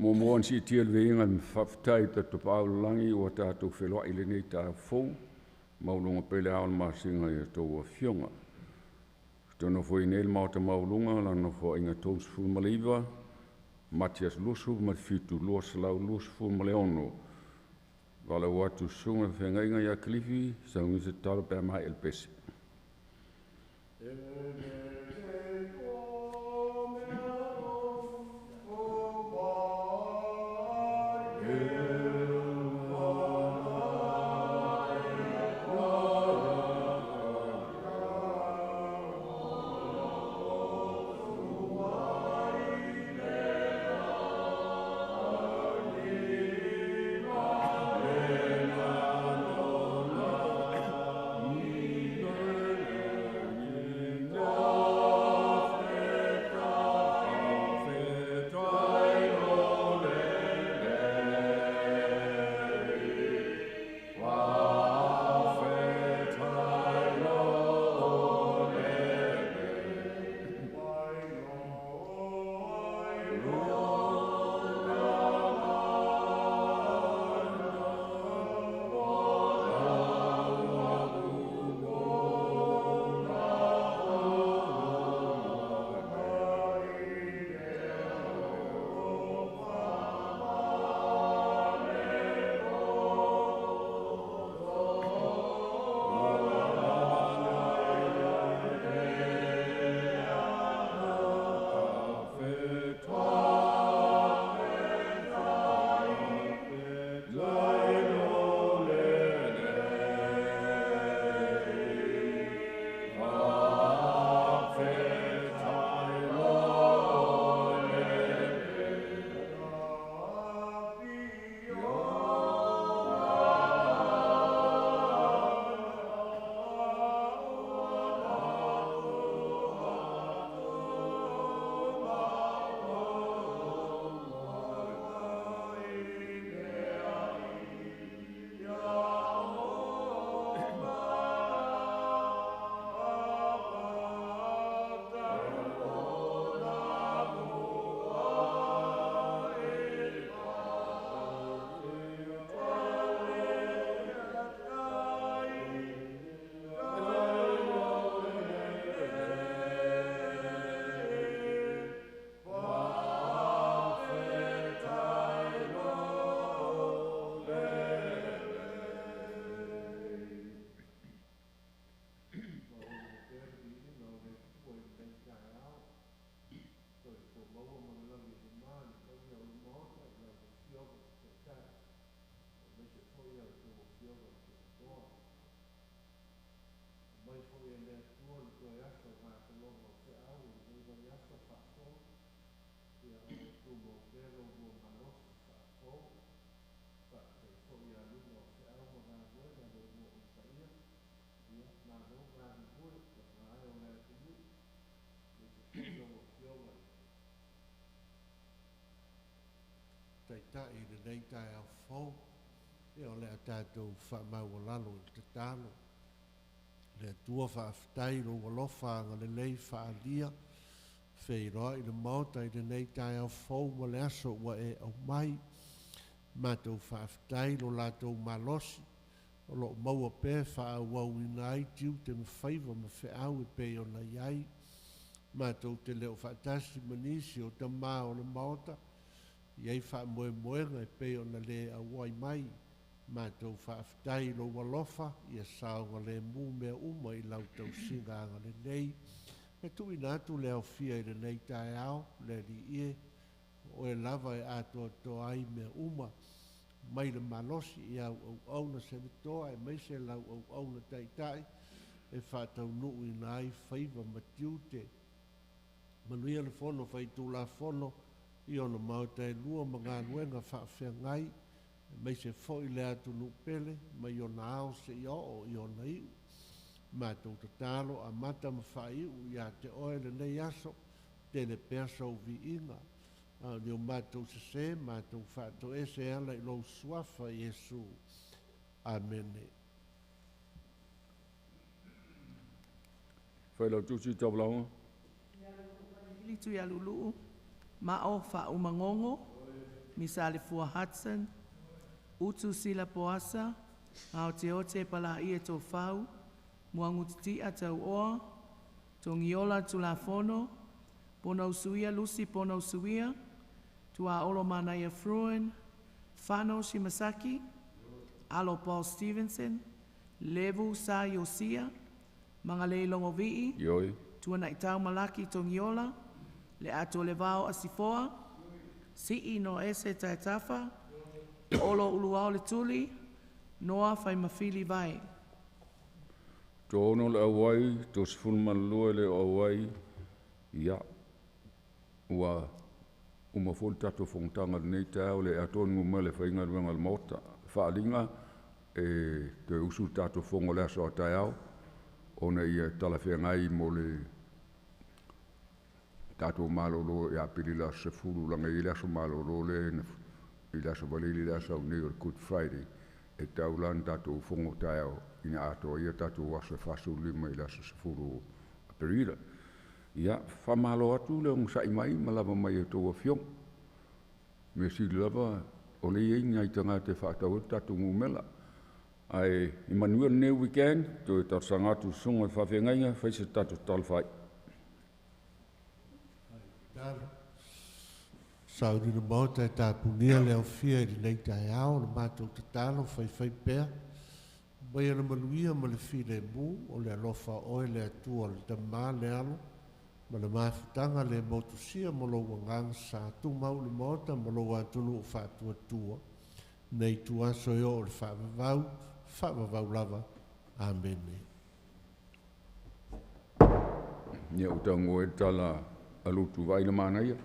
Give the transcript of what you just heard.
Muamua ona siitia le viiga ma le faafetai i le tatou Tapaau i le Lagi ua tatou feiloai i lenei taeao fou, maualuga pea le ao o le masina i a outou afioga. Ou te nofo ai nei i le Maota maualuga Lana Nofoaiga 39, Mati aso 27, 2026. E valaau atu i le Susuga i le Feagaiga ia Kalifi, saunia se tatalo pe a maea le pese. Taitai i lenei taeao fou, ia o le a tatou faamaualalo i le tatalo. Le Atua faafetai i lou alofa agalelei faaalia, feiloai i le Maota i lenei taeao fou ma le aso ua e aumai. Matou faafetai lo latou malosi, o lo o maua pea faaauauina ai tiute ma faiva ma feau e pei ona i ai. Matou te le o faatasi ma nisi o tamā o le Maota, i ai faamoemoega e pei ona le auai mai. Matou faafetai i lou alofa, ia saogalemu mea uma i lau tausiga agalelei. E tuuina atu le aofia i lenei taeao, le Alii e, o oe lava e atoatoa ai mea uma, mai le malosi i au auauna semetoa aemaise lau auauna taitai e faataunuuina ai faiva ma tiute. Manuia le Fono Faitulafono i ona maota e lua ma galuega faafeagai, aemaise foi le atunuu pele mai ona ao seia oo i ona iu. Matou tatalo amata ma faaiu ia te oe lenei aso, tele pea sou viiga. A o ni o matou sesē, matou faatoese e ala i lou suafa Iesu. Amene. Failautusi Taulauga. Tuialulu'u Ma'o Faaumagogo. Misa Alifua Hudson, Utu Sila Poasa, Gaoteote Palaia Tofau, Muagutitia Tauoa, Togiola Tulafono, Ponausuia Lucy Ponausuia, Tuaolo Manaia Fruin, Fano Shimasaki, Alo Paul Stevenson, Levu Sa Iosia, Magalei Logovi'i, Ioe. Tuanaitau Malaki Togiola, Le Ato Levao Asifoa, Sii no Ese Taetafa, Olo Uluao Le Tuli, Noa Faimafili Vai. 60 le auai, 32 le auai, ia, ua uma foi le tatou fonotaga i lenei taeao le atonu mai le faigaluega a le Maota. Faaliga e toe usu le tatou fono le aso a taeao, ona ia talafeagai mo le tatou malolo ia Apili le aso 10, laga e i ai le aso malolo lea i le aso Faraile le aso au nei o le Good Friday, e tau la ona tatou fono taeao ina atoa ai tatou aso e 45 i le aso 10 o Aperila. Ia, faamalo atu le onosai mai ma lava mai i a outou afioga. Mea sili lava o lea e i ai ni nai tagata e faatau ai le tatou numera. Ae ia manuia lenei weekend, toe talosaga atu i le susuga i le faafeagaiga, fai se tatou tatalo faaiu. Sauni le maota e tapunia le aufia i lenei taeao, le matou tatalo faifai pea. Mai le manuia ma le filemu, o le alofa oe le Atua le Tama le Alo, ma le mafutaga le motusia mo lou agaga sa tumau le maota ma lou atunuu faatuatua. Nei tuaso e oo le faavavau, faavavau lava. Amene. Ia ua tago ai le tala a Lutu, vaai le manaia.